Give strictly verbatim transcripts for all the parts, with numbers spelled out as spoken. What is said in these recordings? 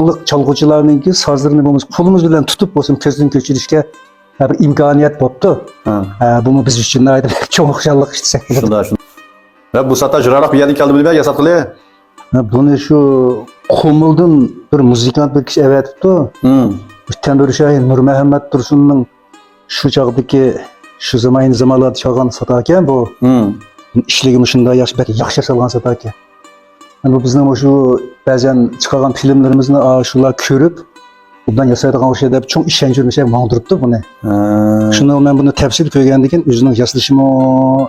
داڭلىق چالغۇچىلارنىڭكى سازلىرىنى بولمىسا قولىمىز بىلەن تۇتۇپ بولسۇن كۆزدىن كەچۈرۈشكە بىر ئىمكانىيەت بوپتۇ. ھە. ھە، بۇمۇ بىز ئۈچۈن ناھايىتى چوڭ خۇشاللىق ئىش دېسەك بولىدۇ. شۇنداق، شۇنداق. ھە، بۇ ساتا جىراقراق بىر يەردىن كەلدىمۇ دېمەك ياساتقىلى؟ ھە، بۇنى شۇ قۇمۇلدىن بىر مۇزىكانت بىر كىشى ئەۋەتىپتۇ. ھىم. تەمبۇرشاھى نۇرمەھەممەت تۇرسۇننىڭ شۇ چاغدىكى، شۇ زامان زامانلاردا چالغان ساتاكەن بۇ. ھىم. ئىشلىگىمۇ شۇنداق ياخشى، بەك ياخشى ياسالغان ساتاكەن. ئەمدى بۇ بىزنىڭ مۇشۇ بەزەن چىقارغان فىلىملىرىمىزنى ئاشۇلار كۆرۈپ، ئوبدان ياسايدىغان ئوخشايدۇ دەپ چوڭ ئىشەنچ بىلەن ماڭدۇرۇپتۇ بۇنى. ھە. شۇنى مەن بۇنى تەپسىلىي كۆرگەندىن كېيىن ئۆزىنىڭ ياسىلىشىمۇ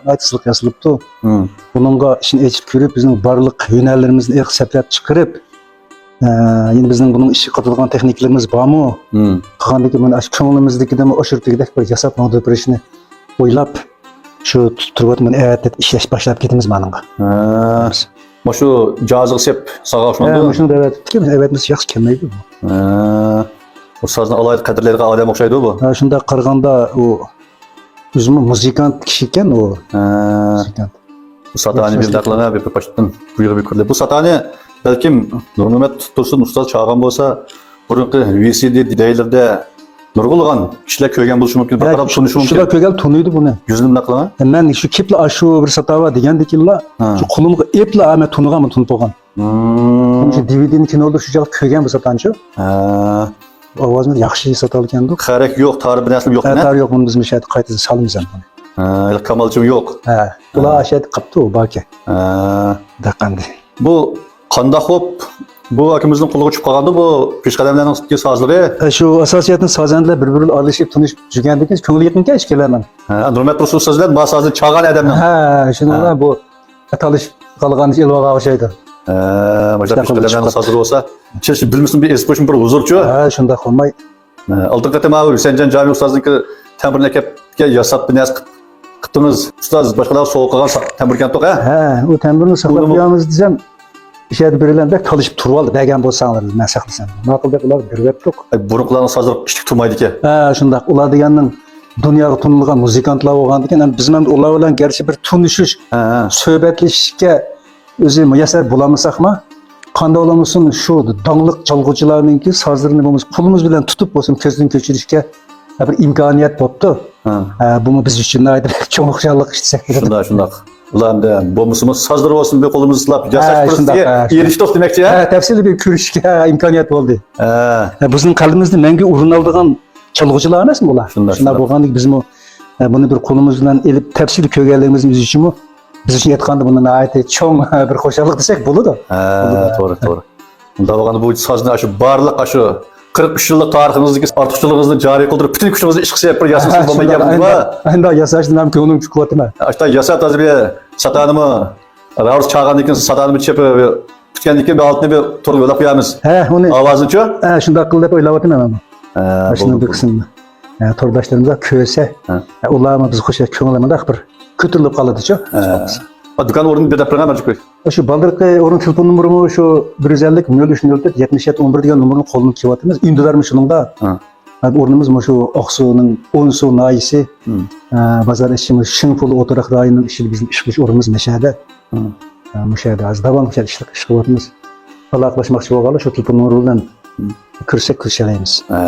ناھايىتى سىلىق ياسىلىپتۇ. ھىم. بۇنىڭغا ئىشىنى ئېچىپ كۆرۈپ، بىزنىڭ بارلىق ھۈنەرلىرىمىزنى ئېغىز سەپلەپ چىقىرىپ، ئە، يەنە بىزنىڭ بۇنىڭ ئىشقا قاتىدىغان تېخنىكىلىرىمىز بارمۇ؟ ھىم. قالغاندىكى بۇنى ئاشۇ كۆڭلىمىزدىكىدىنمۇ ئاشۇرۇپ دېگۈدەك بىر ياساپ ماڭدۇرۇپ بېرىشنى ئويلاپ، شۇ تۇرۇۋاتىمەن، ئەتە ئىشلەش باشلاپ كېتىمىز مانىڭغا. ھە. مۇشۇ جازىغا سېپ ساغا ھە، ئوخشىمامدۇ؟ مۇشۇنى دەۋەتىپتىكەن، ئەۋەتمىسە ياخشى كەلمەيدۇ بۇ. ھە. ئۇستازنى ئالاھىدە قەدىرلەيدىغان ئادەم ئوخشايدۇ بۇ. ھە، شۇنداق قارىغاندا ئۇ ئۆزىمۇ مۇزىكانت كىشى ئىكەن ئۇ. ھە. مۇزىكانت. بۇ ساتانى بىر دەقلىڭە بىر باشتىن بۇيرۇپ كۆرلى. بۇ ساتانى بەلكىم نۇرمەمەت تۇرسۇن ئۇستاز چاغان بولسا، بۇرۇنقى ۋى سى دى دەيلىرىدە نۇرغۇنلىغان كىشىلەر كۆرگەن بولۇشى مۇمكىن. بىر قاراپ تونۇشى مۇمكىن. شۇلار كۆرگەن تونۇيدۇ بۇنى. يۈزىنى مۇنداق قىلىڭ. مەن شۇ كېلىپلا ئاشۇ بىر ساتا بار دېگەندىكىنلا، ھە، شۇ قولۇمغا ئېپلا، مەن تونۇغانمەن، تونۇپ بولغان. مم. شۇ دى ۋى دىنى كىنودا شۇ چاغدا كۆرگەن بۇ ساتانچۇ. ھە. ئاۋازىمۇ ياخشى ساتالىكەندۇ. خەرەك يوق، تارى بىر نەرسە يوق، ھە، نە؟ تارى يوق، بۇنى بىز مۇشۇ يەردە قايتىدىن سالىمىز ئەمدى بۇنى. ھە، كامالچىمۇ يوق. ھە، ئۇلار ھە. ئاشۇ يەردە قاپتۇ، ئۇ باركەن. ھە. دەقەندى. بۇ قانداق بوپ، بۇ ئاكىمىزنىڭ قولىغا چۈشۈپ قالغاندۇ بۇ پېشقەدەملەرنىڭ سازلىرى؟ ھە، شۇ ئاساسىيەتنى سازەندىلەر بىر-بىرى بىلەن ئارىلىشىپ تونۇشۇپ يۈرگەندىكىن كۆڭلى يېقىنكەن ئىككىلەرنىڭ. ھە، نۇرمەت تۇرسۇن ساز بىلەن ما سازنى چاغان ئادەمنىڭ. ھە، شۇنىڭ ھە. بىلەن بۇ تالىشىپ قالغان ئىش ئېلىۋالغان ئوخشايدۇ. ھە، مۇشۇنداق شۇنداق قىلىپ پېشقەدەملەرنىڭ سازلىرى بولسا، كېلىشىپ بىلمىسىمۇ بىر ئېزىپ قويۇشمۇ بىر ھۇزۇرچۇ. ھە، شۇنداق بولماي. ھە، ئالدىنقى قېتىم ھە، ھۈسەنجان جامى ئۇستازنىڭكى تەمبۇرنى ئەكەپ ياساپ بىر نەرسە قىپ-، قىپتىمىز. ئۇستاز باشقىلارغا سوۋغا قىلغان سا-، تەمبۇركەنتۇق، ھە؟ ھە، ئۇ تەمبۇرنى ساقلاپ ئۇنىمۇ قويامىز دېسەم، ئىچەردە بىرلەر بەك تالىشىپ تۇرۇۋالدى، بەرگەن بولساڭلار، مەن ساقلىسام. ماقۇل دەپ ئۇلارغا بېرىۋەتتۇق. ئاي، بۇرۇنقىلارنىڭ سازلىرى ئىشلىك تۇرمايدىكەن. ھە، شۇنداق. ئۇلار دېگەننىڭ دۇنياغا تونۇلغان مۇزىكانتلار بولغاندىكىن، ھەم بىز مەن ئۇلار بىلەن گەرچە بىر تونۇشۇش، ھە، ھە. سۆھبەتلىشىشكە ئۆزى مۇيەسسەر بولالمىساقمۇ، قانداق بولمىسۇن، شۇ داڭلىق چالغۇچىلارنىڭكى سازلىرىنى بولمىسا قولىمىز بىلەن تۇتۇپ بولسۇن كۆزدىن كەچۈرۈشكە بىر ئىمكانىيەت بوپتۇ. ھە. ھە، بۇمۇ بىز ئۈچۈن ناھايىتى چوڭ خۇشاللىق ئىش دېسەك بولىدۇ. شۇنداق، شۇنداق. ئۇلار ئەمدى بولمىسىمۇ سازلىرى بولسۇن بىر قولىمىزنى سىلاپ، ھە، ياساش شۇنداق، پۇرسىتىگە ھە، شۇنداق. ئېرىشتۇق دېمەكچى، ھە؟ ھە، تەپسىلىي بىر كۆرۈشۈشكە ئىمكانىيەت بولدى. ھە. ھە، بىزنىڭ قەلبىمىزدە مەڭگۈ ئورۇن ئالىدىغان چالغۇچىلار ئەمەسمۇ ئۇلار؟ شۇنداق، شۇنداق شۇنداق. بولغاندىكىن بىزمۇ، ھە، بۇنى بىر قولىمىز بىلەن ئېلىپ تەپسىلىي كۆرگەنلىكىمىز ئۈچۈنمۇ بىز ئۈچۈن ئېيتقاندا بۇنى ناھايىتى چوڭ بىر خۇشاللىق دېسەك بولىدۇ. ھە، بولىدۇ. توغرا، توغرا. ئۇنداق بولغاندا بۇ سازنى ئاشۇ بارلىق ئاشۇ قىرىق ئۈچ يىللىق تارىخىمىزدىكى ئارتۇقچىلىقىمىزنى جارى قىلدۇرۇپ، پۈتۈن كۈچىمىزنى ئىشقا سېلىپ بىر ياسىمىسا بولمايدىكەن بۇ؟ ئەمدى ياساشنى ھەم كۆڭلۈم كۈتۈۋاتىمەن. ئاشۇنداق ياساشنى ھازىر بىر ساتانىمۇ راۋۇرۇس چاغاندىن كېيىن ساتانىمۇ چېپىپ پۈتكەندىن كېيىن بىر ئالتىنى بىر تورغا يوللاپ قويارمىز. ھە، ئۇنى ئاۋازىنىچۇ؟ ھە، شۇنداق قىل دەپ ئويلاۋاتىمەن مەنمۇ. ھە، ماشىنا بولدى، بىر بولدى. قىسمىنى. ھە، تورداشلىرىمىزغا كۆرسە، ھە. ھە، ئۇلارمۇ بىز خۇش كۆڭلى مۇنداق بىر كۆتۈرۈلۈپ قالىدىچۇ. ھە. ئا، دۇكان ئورنىنى بىر دەپ بېرىڭە، مەن چىقىپ. شۇ بالدۇرقى ئورۇن تېلېفون نومۇرىمۇ شۇ بىر يۈز ئەللىك نۆل ئۈچ نۆل تۆت يەتمىش يەتتە ئون بىر دېگەن نومۇرنى قوللىنىپ كېلىۋاتىمىز. ئۈندىدارمۇ شۇنىڭدا. ھە. ھە، ئورنىمىز مۇشۇ ئاقسۇنىڭ ئونسۇ ناھىيىسى، ھىم. ئە، بازار ئىچى مۇشۇ شىڭفۇلى ئوتتۇرا رايونىنىڭ ئىچىدە بىزنىڭ ئىش قىلىش ئورنىمىز مەشەدە. ھىم. ئە، مۇشۇ يەردە ھازىر داۋاملىق ئىش، ئىش قىلىۋاتىمىز. ئالاقىلەشمەكچى بولغانلار شۇ تېلېفون نومۇرى بىلەن ھىم. كۆرسەك كۆرۈشەلەيمىز. ھە.